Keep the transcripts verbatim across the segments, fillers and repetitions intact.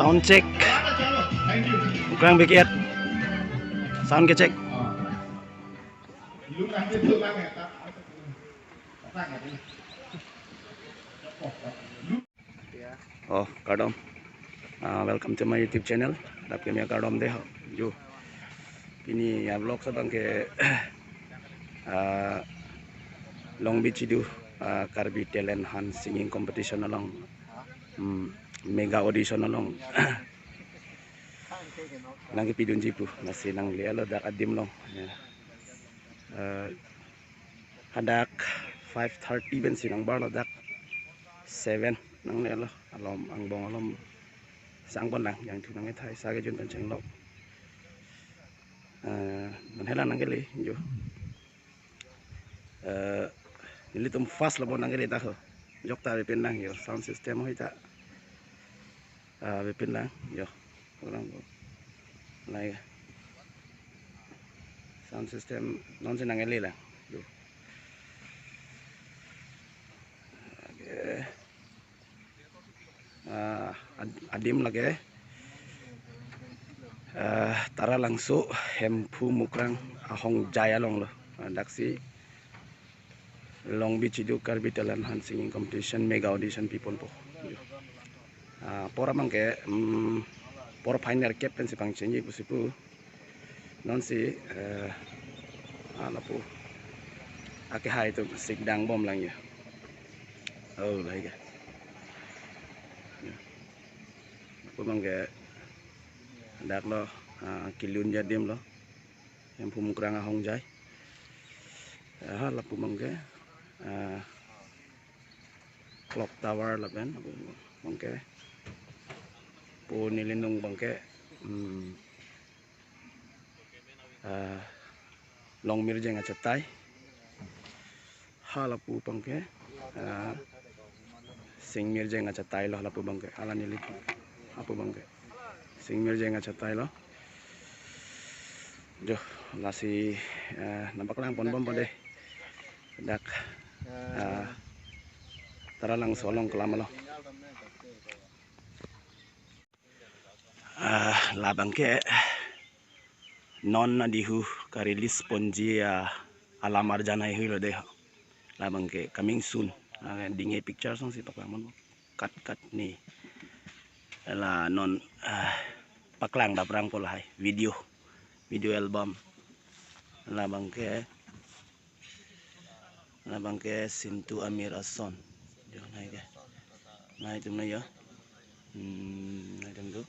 Sound check. Mukrang B K eight. Sound ke check. Oh, kardom. Ah, welcome to my YouTube channel. Dap kemia kardom dei ho. Jo. Pini a-vlog abangke ah, Longbi Chidu, ah, Karbi Talent Hunt Singing Competition along, hmm, mega audition along nangkepidunji pu, lasi nanglelo dak adim along. Ya. Eh, hadak five thirty pensi nangbarlo, dak seven nanglelo, alom angbong alom sang pon lang, jangthu nangkethai, sa kejun pen chenglok. Eh, non helang nangkele, jo. Eh, nelitum first lo bon nangkele dak ho. Jokta avepin lang jo, sound system ho ita. Ah, avepin lang jo. Kurang ko. Lai. Sound system nonsi nangkele lang. Jo. Oke. Ah, ad-, adim lake, ah, Taralangso Hemphu Mukrang Ahongjai along lo. Ah, daksi Longbi Chidu Karbi Talent Hunt Singing Competition mega audition piponpo. Ah, apor abangke, mm, apor final kep pensi pangchengji pusi pu. Nonsi, eh, ah, lapu akehai atum sikdang bom lang jo. Oh, lahai ke. Jo. Lapu abangke dak lo, ah, kelunji adim lo. Hemphu Mukrang Ahongjai. Ah, lapu abangke, ah, clock tower lapen, lapu abangke. Po neli nung abangke, hmm, ah, Longmirjeng achetai. Ha lapu abangke, ah, Singmirjeng achetai lo lapu abangke. Hala neli lapu abangke Singmirjeng achetai lo. Jo, lasi, ah, nangpaklang pon bompo dei. Dak, ah, Taralangso along kelam along. Ah, labangke non adihu ka-release ponji, ah, Alam Arjan haihui lo dei ho. Labangke coming soon. Ah, dinghe picture song si paklang mon. Kat kat ni. La non, ah, paklang daprangpo lahai. Video. Video album. Labangke. Labangke Sintu Amir ason. Jo, lahai ke. Lahai atum lo jo. Hmm, lahai atum tu.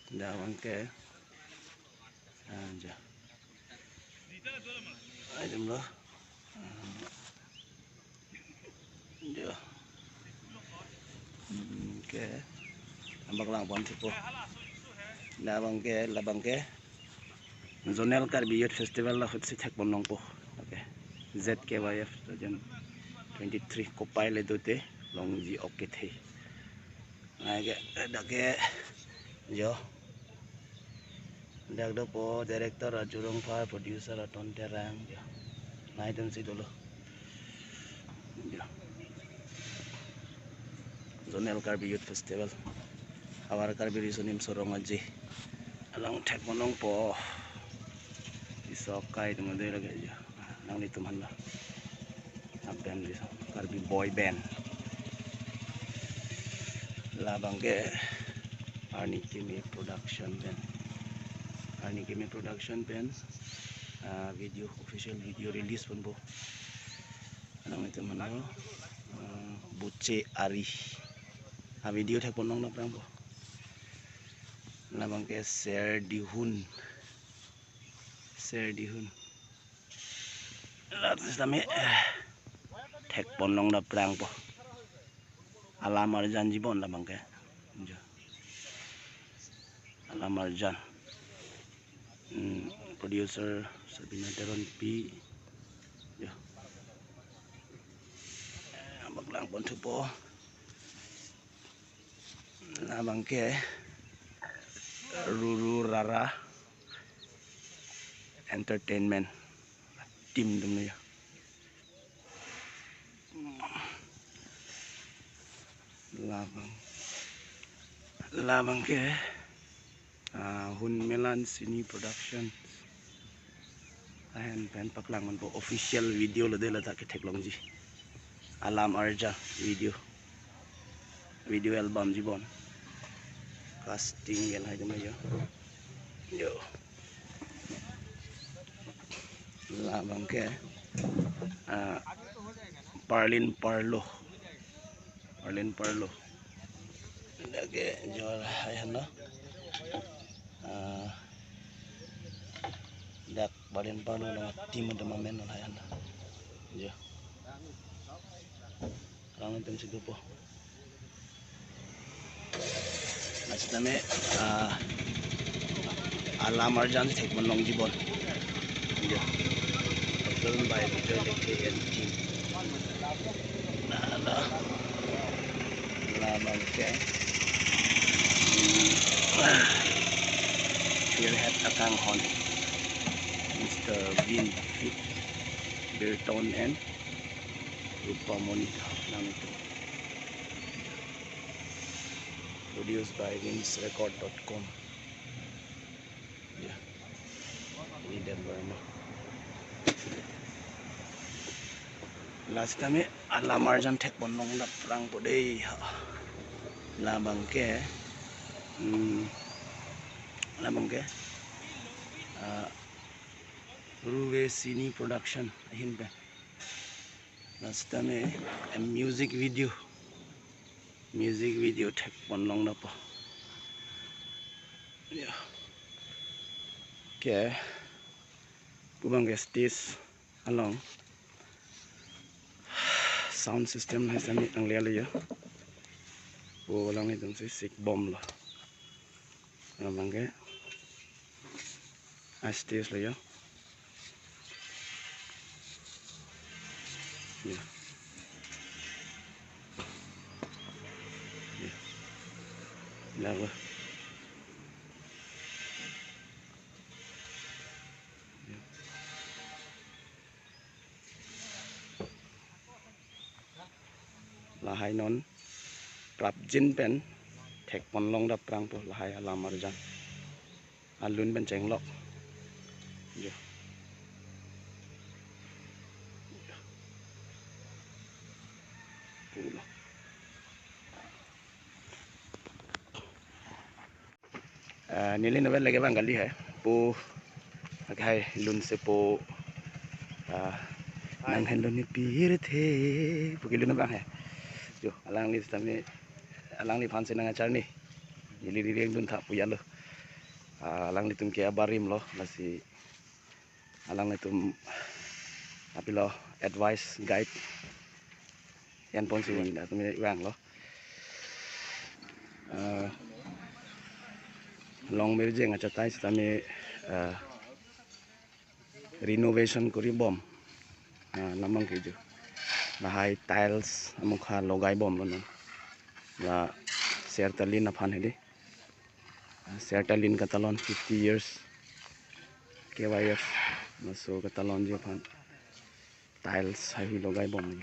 Dak abangke. Ah, jo. Lahai atum lo. Ah, jo. Hmm, oke. Nangpaklang pon thupo. Labangke, labangke. Zonal Karbi Youth Festival la ahutsi thek pon longpo. Oke. Z K Y F two thousand twenty-three kopai le dote longji ok kethe. Lahai ke, dak ke, jo. Dak dopo director Raju Rongphar, producer Aton Terang, jo. Lahai atum si dolo. Jo. Zonal Karbi Youth Festival. Havar Karbi Riso Nimso Rong Aje along thek pon longpo. Iso akai atum dei lake jo. Nanglitum aphan lo. Band Riso, Karbi boy band. Labangke Arni Kimi Production pen. Arni Kimi Production pen, ah, video, official video release ponpo. Nanglitum aphan lo, ah, Buche Ari. Ah, video thek pon long daprangpo. Labangke Ser Dihun. Ser Dihun. Latus tame, eh, thek pon long daprangpo. Alam Arjan ji bon labangke. Jo. Alam Arjan. Hmm, producer Sabina Teronpi. Jo. Eh, nangpaklang pon thupo. Labangke Ruru Rara Entertainment team atum lo jo. Labang. Labang ke, ah, Hunmelan Cine Production ahin pen paklang manpo, official video lo de, ladak ketheklongji. Alam Arjan video, video album ji bon. Casting gel hai keme yo. Yo. Labang ke, ah, Parlin Parlo. Parlin Parlo. Dak ke jo lahai han lo. Ah, dak Parlin Parlo lo, team do mamen lahai han lo. Jo. Rang tem si dopo. Lasi tame, ah, Alam Arjan thekponlongji bon. Jo. Film by Vijay Lekthe and team. Nah, nah. Labang ke. Hmm. Spearhead akanghon, Mister Vin Fit, Birton and Rupamoni Dhar nangtum. Produced by Wins Record dot com. Ya. Ini Debbarma. Lasi tame Alam Arjan thekponlong dapprangpo dei ha. Labang ke, hmm, labang ke, ah, Ruve Cine Production ahin pen. Lasi tame, em, music video. Music video thekponlong dappo. Ya. Ke, pu abang ke stage along sound system hai sami ang liya liya. Pu alanglitum si sik bom lo. Labang ke, ah, stage lo yo. Ya. Ya. Lalu. Ya. Lahai non prapjin pen thekponlong dapprangpo lahai Alam Arjan. Alun pen chenglok. Jo. Pulo. Ah, neli novel lagi bang kali hai. Pu, akhai lun si pu, ah, nang henlo ne pirthe, pu kelun abang hai. Jo, alangli tame, alangliphan si nang acharni. Neli riri lun tha pu ya lo. Ah, alanglitum ke abarim lo, lasi alanglitum apilo advice, guide enponsi atum vanglo. Ah, Longmirjeng achatai sitame, ah, renovation kori bom. Ah, labang ke jo. Lahai tiles amokha logai bomlo non. La Sertalin aphan hedi. Ah, Sertalin katalon fifty years K Y F. Laso katalonji aphan tiles haihui logai bomlo.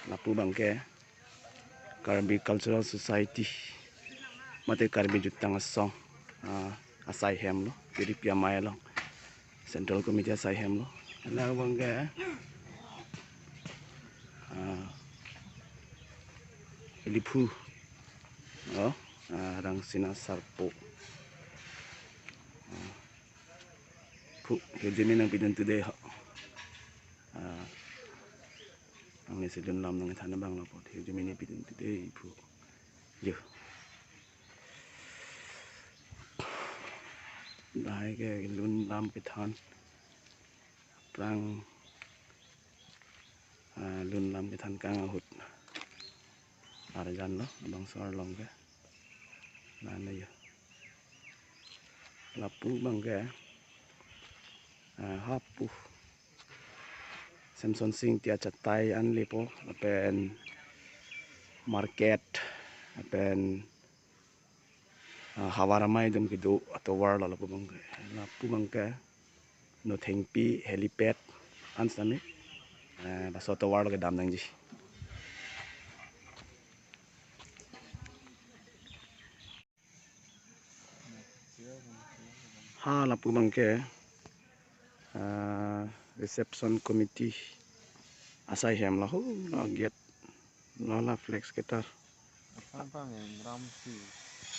Lapu abang ke Karbi Cultural Society mate Karbi Jutang Asong, ah, asai hem lo, Tiripia Mai along Central Committee asai hem lo. Labang ke, ah, Liphu, oh, ah, Rangsina Sarpo. Ah, phu, hirjume nangpidun today ho. Ah, ang ni si lun lam nangthan abang lo apot, hirjume nangpidun today phu. Yo. Lahai ke lun lam kethan. Prang, ah, lun lam kethan kang ahut. Arjan lo, abangso arlong ke. Lana yo. Lapu abang ke, ah, hapu. Semson Sing Ingti achatai an lepo, lapen market, lapen, ah, havar amei atum kedo atovar lo lapu abang ke. Lapu abang ke Nothengpi helipad an sitame, eh, laso atovar lo kedam nangji. Ha lapu abangke, ah, reception committee asai hem lo ho, lo gate lo, la flex ketar. Aphan pang em ram si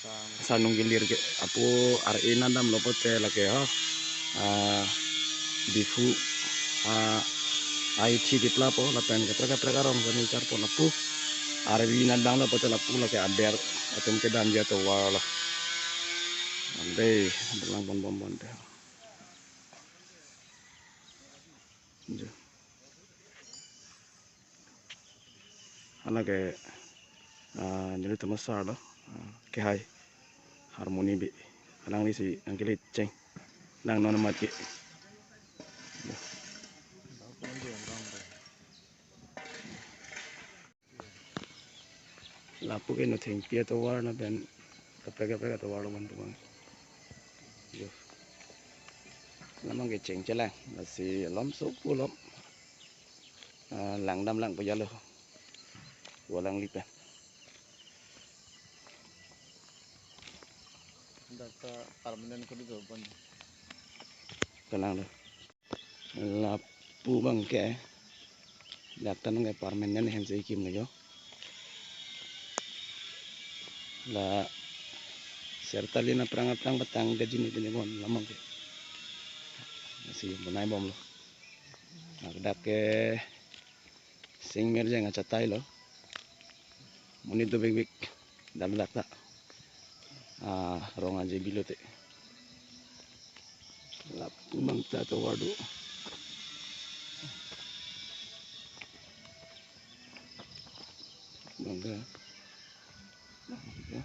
sa. Sanung kelir ke apo ar-e nangdamlo pote lake ho. Ah, Diphu, ah, ai thi di pla po lapen kaprek kaprek arong kami char po lapu. Arvi nangdamlo pote lapu lake aber atum kedamji atovar lo. Ante berlang bon bon bon te. Jo. Hala ke, ah, neli tomas sar lo, ah, kehai harmoni bi. Alangli si nangkele cheng. Nang non mati. Lapu ke Nothengpi atovar lapen kaprek kaprek atovar lo man tumang. Jo. Lamang ke cheng chelang, lasi lom so pu lom. Ah, langdam lang pajalo. Walang lipen. Dak ta permanent ko di do bon. Kalang do. Lapu abangke dak ta nangke permanent hem si kim lo jo. La serta lina prang aphrang patang ke jini pini bon lamang ke. Si bonai bomlo. Dak ke sing merjeng achatai lo. Monit do big big. Dam dak ta. Ah, rong aje bilo te. Lapu abang ta atovar do. Bangga. Bangga.